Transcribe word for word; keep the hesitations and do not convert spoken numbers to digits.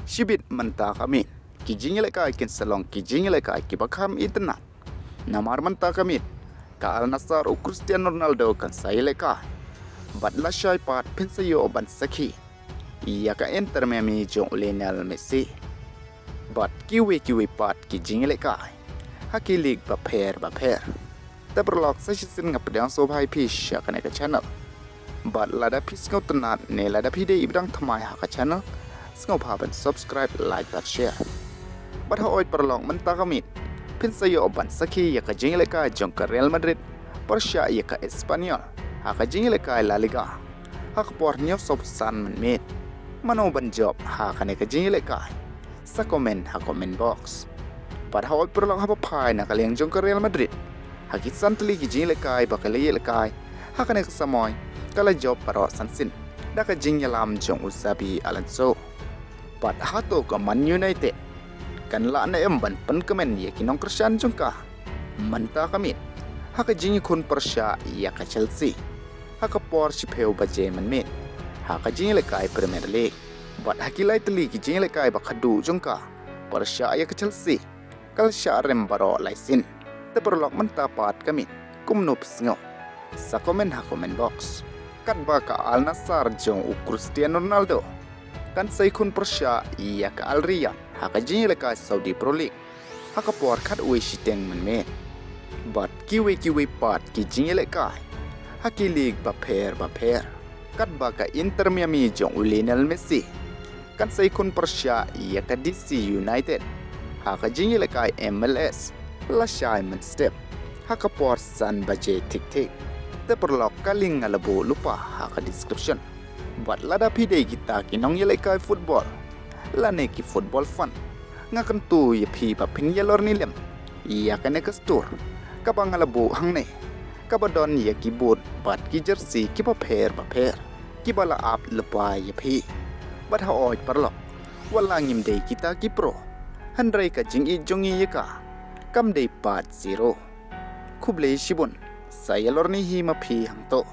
Shibit mynta ka miet, ki jingïalehkai kin sa long ki jingïalehkai kiba kham itynnad. Namar mynta ka miet, ka Al Nassr u Cristiano Ronaldo kan sa ïalehkai bad lashai pat phin sa ïoh ban sakhi ïa ka Inter Miami jong u Lionel Messi bad kiwei kiwei pat ki jingïalehkai ha ki league bapher bapher. Te paralok, sa shisien nga pdiang sngewbha ïa phi sha kane ka channel. Bad lada phi sngewtynnad ne lada phi dei iba dang thymmai ha ka channel, sngewbha ban subscribe, like bad share. Bad hooid paralok, mynta ka miet phin sa ïoh ban sakhi ïa ka jingïalehkai jong ka Real Madrid pyrshah ïa ka Espanyol ha ka jingïalehkai La Liga ha ka por hynñiew sawphew san mynmiet. Mano ban jop ha kane ka jingïalehkai? Sa comment ha comment box. Bad hooid paralok, haba phai na ka liang jong ka Real Madrid, ha ki san tylli ki jingïalehkai ba ka la ïalehkai ha kane ka samoi, ka la jop baroh san sien da ka jingïalam jong u Xabi Alonso. Bad hato ka Man United kan lah ne em ban pynkmen ïa ki nongkyrshan jong ka mynta ka miet ha ka jingïakhun pyrshah ïa ka Chelsea ha ka por shiphew baje mynmiet ha ka jingïalehkai Premier League? Bad ha ki lai tylli ki jingïalehkai ba khadduh jong ka pyrshah ïa ka Chelsea, ka la shah rem baroh lai sien. Te paralok, mynta pat ka miet, kumno phi sngew? Sa comment ha comment box. Katba ka Al Nassr jong u Cristiano Ronaldo kan sa ïakhun pyrshah ïa ka Al Riyadh ha ka jingïalehkai Saudi Pro League ha ka por khatwei shiteng mynmiet. Bad kiwei kiwei pat ki jingïalehkai ha ki league bapher bapher. Katba ka Inter Miami jong u Lionel Messi kan sa ïakhun pyrshah ïa ka D C United ha ka jingïalehkai M L S lashai mynstep ha ka por san baje thik thik. Te paralok, ka link nga la buh lypa ha ka description. Bad lada phi dei kita ki nongïalehkai football lane ki football fan, nga kyntu ïa phi ba phin ïalorni lem ïa kane ka store kaba nga la buh hangne, kaba don ïa ki boot bad ki jersey kiba pher bapher kiba la ap lypa ïa phi. Bad hooid paralok, wat la ngim dei kita ki pro, hynrei ka jingïeit jong ngi ïa ka kam dei pat zero. Khublei shibun, sa ïalorni hi ma phi hangto.